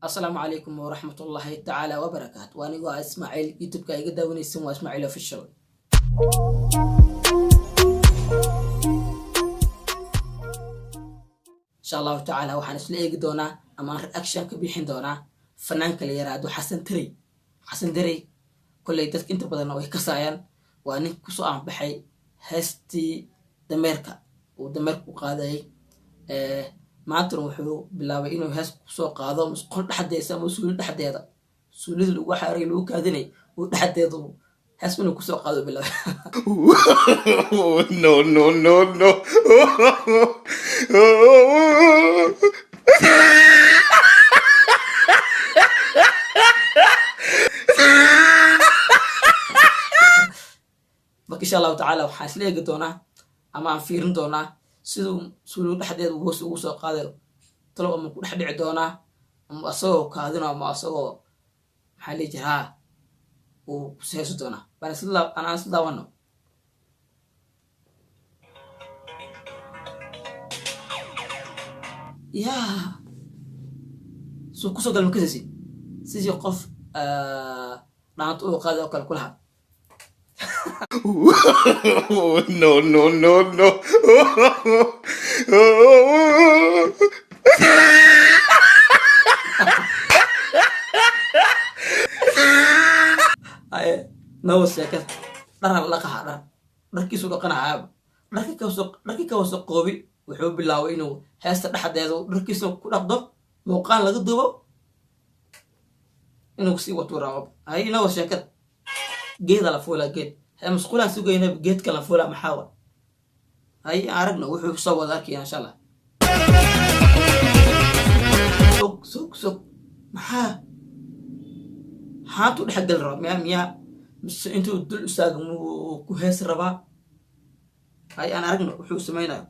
Asalaamu calaykum waraxmatullaahi tacaala wabarakaatu. Waa anigoo ah Ismaaciil. YouTube-ka iga daawanaysan waa Ismaaciil Official. Insha Allahu tacaala waxaan isla eegi doonaa ama aan reaction ka bixin doonaa fanaanka la yaraado Xasan Darey. Xasan Darey kolley dadka inta badan way kasaayaan. Waa nin kusoo aanbaxay heestii dameerka uu dameerka u qaadayay. Maantana wuxuu bilaabay inuu hees kusoo qaado musqul dhexdeesa ama suuli dhexdeeda, suulida lagu xaaray, lagu kaadinay uu dhexdeedu hees inuu kusoo qaado bilaabay. No, no, no, no. Marka insha Allahu tacaala waxaan isla eegi doonaa ama aan fiirin doonaa siduu suuligu dhexdeeda uu hoos ugu soo qaadayo. Talow ama ku dhex dhici doonaa ama asagoo kaadino ama asagoo, maxaa lihi jiraa, uu kuseeso doonaa. Baan isla aan isla daawano. Yaa suu kusoo galma kasaysid sidii qof dhaanto uu qaaday oo kale kulaha. No, no, no, no. Haye, nawa sheekada dhara la dhaqaha, dhar dharkiisu dhaqanahaaba, dharkii ka wasaqoobi. Wuxuu bilaabay inuu heesta dhexdeeda dharkiisa ku dhaqdo, muuqaal laga duubo, inuu sii watuu rabo. Haye, nawa sheekada geeda la fuulaa, geed haye masquulaan sugayna, geedka la fuulaa maxaa wa? Haye, aragna wuxuu soo wada arkaya insha Allah. Sug, sug, sug, maxaa haantuu dhex gali rabaa? Miyaa mise intuu dul istaago muu ku heesi rabaa? Hay, aan aragno wuxuu samaynayo.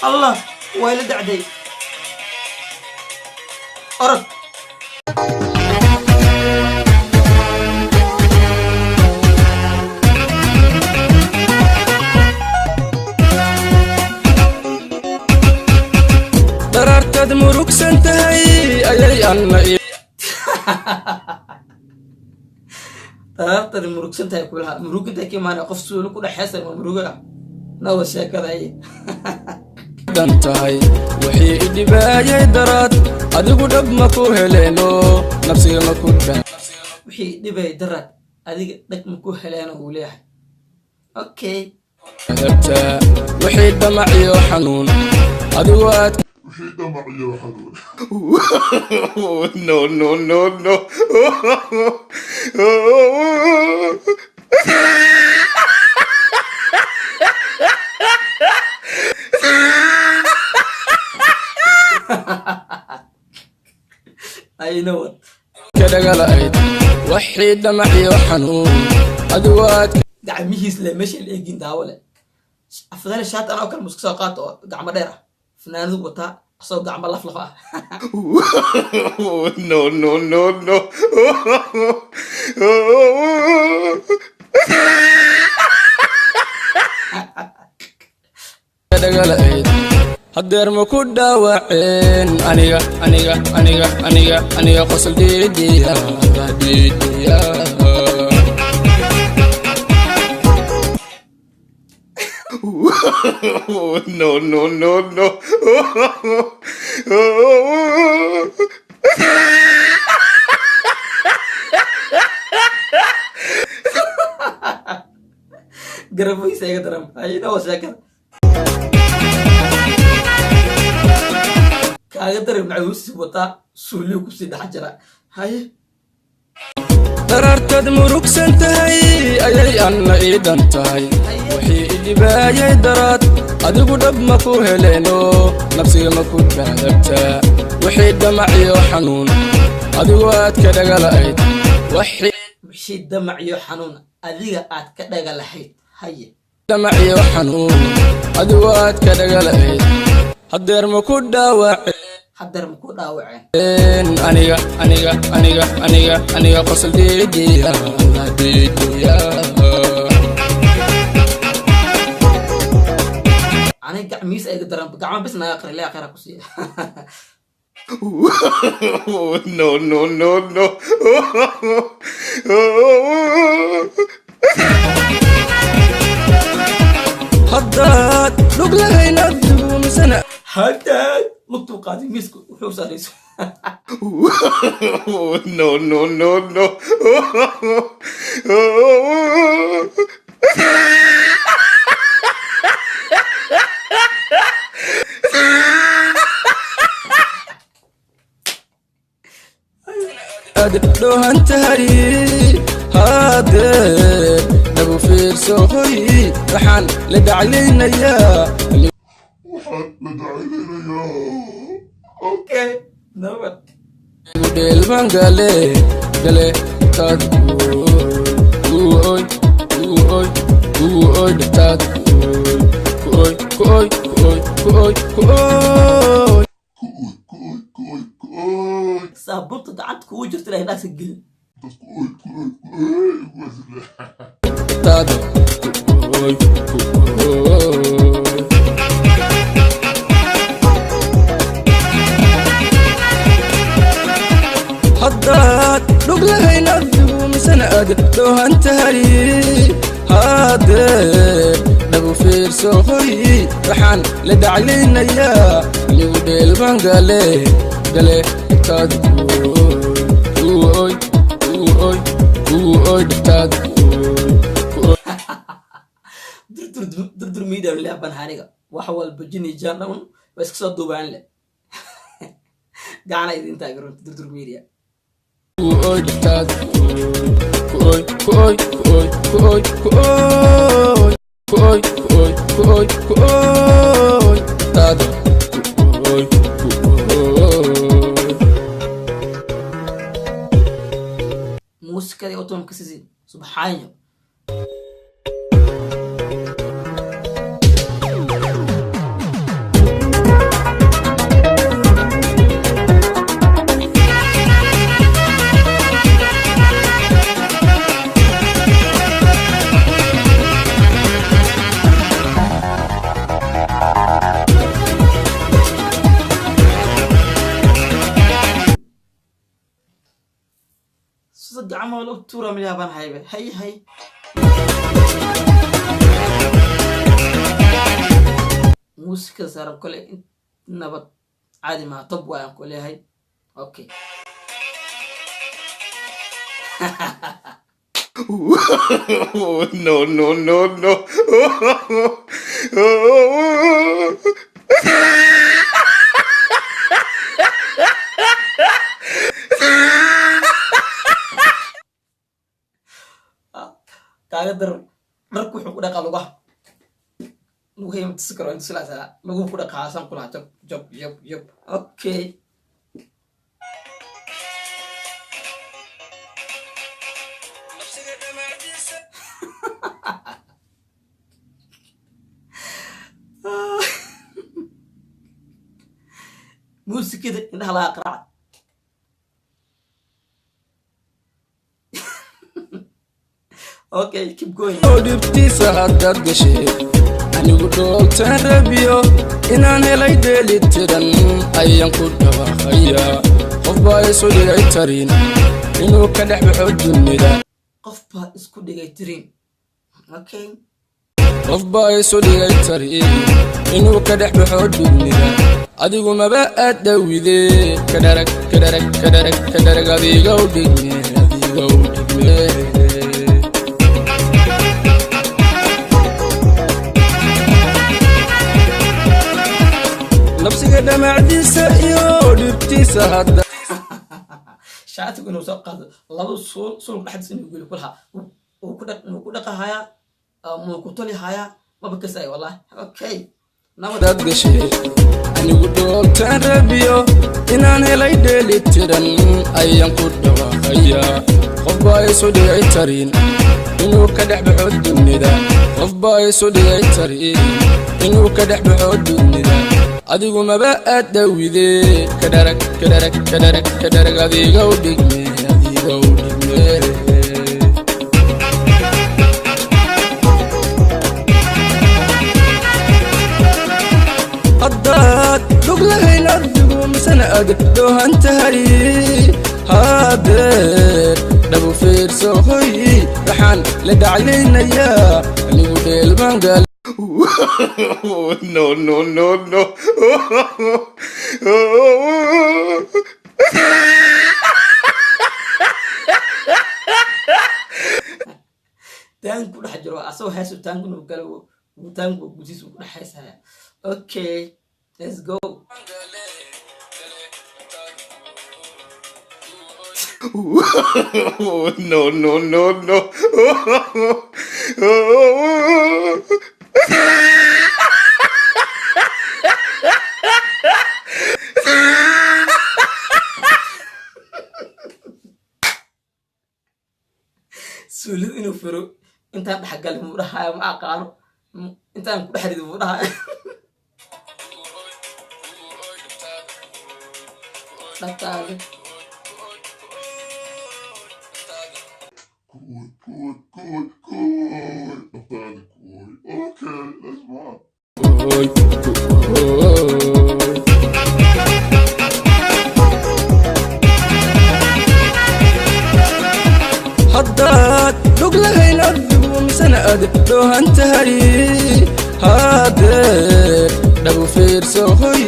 Allah, waa ila dacday. Orod. Daraartaad murugsan tahay ayay anna ii Daraartani murugsan tahay kulaha, muruginta ka imaanaya qof suulo ku dhex heesay waa murugo ah. Nawa sheekada ay dhan tahay. Wixii i dhibaayay daraad adigu dhab ma ku heleeno, nafsiga ma ku Wixii dhibay daraad adiga dhag ma ku heleeno uu leeyahay. Okay. dhahabtaa. Wixii dhamac iyo xanuun adigu aad No, no, no, no. I know what ka dhagala'ayd. Wixii dhamac iyo xanuun adigu aad Gacmihiis le meesha la eegin, daawo le. Afadale shaat anoo kale muska soo qaato oo gacmo dheer ah, fanaanadu wataa asagoo gacmo laf laf ah. No, no, no, no. Ka dhagala'ayd haddeer ma ku dhaawaceen aniga, aniga, aniga, aniga, aniga qosol dhiidhiya dhiidhiya. No, no, no, no. Garabihiisa iga daran. Ayna waa sheekada kaaga daran, macawiisi wataa, suuliyu kusii dhex jira. Haye. Daraartaad murugsan tahay ayay anna ii dhan tahay. Wixii i dhibaayay daraad adigu dhab ma ku heleeno, nafsiga ma ku dhaadabtaa. Wixii dhamac iyo xanuun adigu aad ka dhagala'ayd. Wixii Wixii damac iyo xanuun adiga aad ka dhaga lahayd. Haye. Dhamac iyo xanuun adigu aad ka dhagala'ayd haddeer ma ku dhaawaceen Haddeer ma ku dhaawaceen aniga, aniga, aniga, aniga, aniga qosol dhiidhiya dhiidhiya. Aniga gacmihiisa iga daran, gacmo bis naga qari lee khayra ku siiya. No, no, no, no. Haddaad lug lahayn adigu misana Haddaad lugtuu qaaday miiska wuxuu saarayso. No, no, no, no. Aad dhoohan tahay, haddee dhabu fiirso hoy, waxaan la dhaclaynayaa. Okay, nabad. Dheelbaan gale gale taad kuoy kuoy kuoy dhataad kuoy kuoy kuoy kuoy kuoy. Saabuunta gacanta kugu jirta ilahay indhahaas ka gelin. Taad kuoy kuoy. Haddaad dhug lahayn adigu misana aad dhoohan tahay, haddee dhabu fiirso hoy, waxaan la dhaclaynayaa anigu dheelbaan gale gale taad kuoy kuoy kuoy dhataad kuoy. Durdur Durdur Media leeban aniga wax walba jini jaan dhan waa iska soo duubaan le gacana idin taageero Durdur Media. Kuoy dhataad kuoy kuoy kuoy kuoy kuoy kuoy kuoy kuoy kuoy dhataad kuoy kuoy. Muusikadii otomka sisi subxaanyo. Sida gacmaha loo tuura miyaabaan haybe hay hay. Muusikada saaran kole nabad caadi maha, top waayaan ku leeyahay. Okay. No, no, no, no. Kaaga dar dharku wuxuu ku dhaqaa lugaha, lugahay ma tusi karo inta silaasaa luguhu ku dhaqaa saan kulaha jab jab jab jab. Okay. Muusikada indhaha laga qaraaca. Okay, keep going. Oo dhibtiisa haddaad gashay anigu dhoogtaan rabiyo inaan helay dheeli tiran ayaan ku dhawaaqayaa. Qof baa isu dhigay tarin inuu ka dhex baxo dunida. Qof baa isku dhigay tirin. Okay. Qof baa isu dhigay tarin inuu ka dhex baxo dunida, adigu maba aad dhowide. Ka dharag ka dharag ka dharag ka dharag, adiga u dhigme, adiga u dhigme. Nafsiga dhamacdiisa iyo dhibtiisa hadda Shaatigu inuu soo qaado laba suul suulka dhexdiisa inuu geliyo kulaha uu ku dhaq muu ku dhaqahayaa, muu ku toli hayaa, maba kasay wallahi. Okay, nabad. Dad gashay anigu dhoogtaan rabiyo inaan helay dheeli tiran ayaan ku dhawaaqayaa. Qof baa isu dhigay tarin inuu ka dhex baxo dunida. Qof baa isu dhigay tarin inuu ka dhex baxo dunida, adigu maba aad dhowide. Ka dharag ka dharag ka dharag ka dharag, adiga u dhigme, adiga u dhigme. Haddaad dhug lahayn adigu misana Aad doohan tahay hadeer, dhabu fiirso hoy, waxaan la dhaclaynayaa anigu dheelmaan gaal. No, no, no, no. Taanku ku dhex jiro asagoo heesu, taanku inuu galo, taanku gudihiisa ku dhex heesaya. Okay, let's go. No, no, no, no. Suulid inuu furo intaan dhexgalin muu dhahaya, ma aqaano, intaan ku dhex ridin muu dhahaya dhabtaada. Kuy, kuy, kuy, kuy. Dhabtaada kuy. Okay, let's rock. Oy, oy. Haddaad dhug lahayn adigu, misana aad doohan tahay hadeer, dhabu fiirso hoy,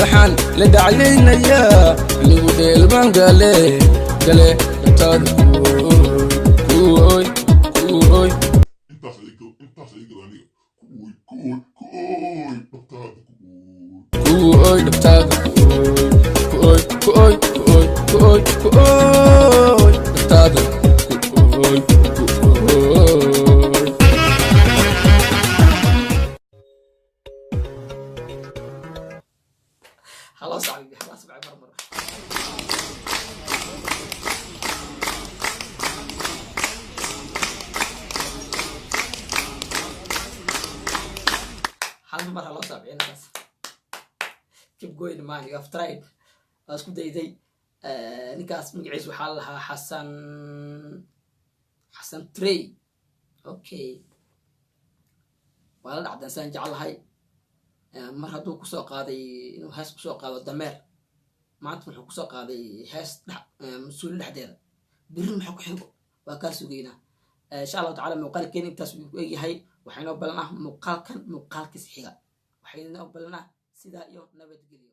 waxaan la dhaclaynayaa anigu dheelmaan gale gale dhabtaada kuoy kuoy. Intaas iga, intaas iga aniga. Kuy, kuy, kuy. Dhabtaada kuy. Kuoy dhabtaada kuoy kuoy kuoy kuoy kuoy dhabtaada kuoy kuoy. Haloo sacbi, haloo sabci marmar. Hal mar haloo sabciyo ninkaas. Keep going, man, you have tried, waa isku dayday. Ninkaas magaciisa waxaa la lahaa Xasan, Xasan Trey. Okay, waa la dhacdan saan jeclahay. Mar hadduu kusoo qaaday inuu hees kusoo qaado dameer, maanta wuxuu kusoo qaaday hees mas-uuli dhexdeeda, berri maxaa ku xigo? Waa kaa sugeynaa, insha Allahu tacala. Muuqaalkeena intaas uu ku egyahay. Waxaa inoo ballan ah muuqaalkan muuqaalkiis xiga. Waxaa inoo ballan ah sidaa iyo nabadgelyo.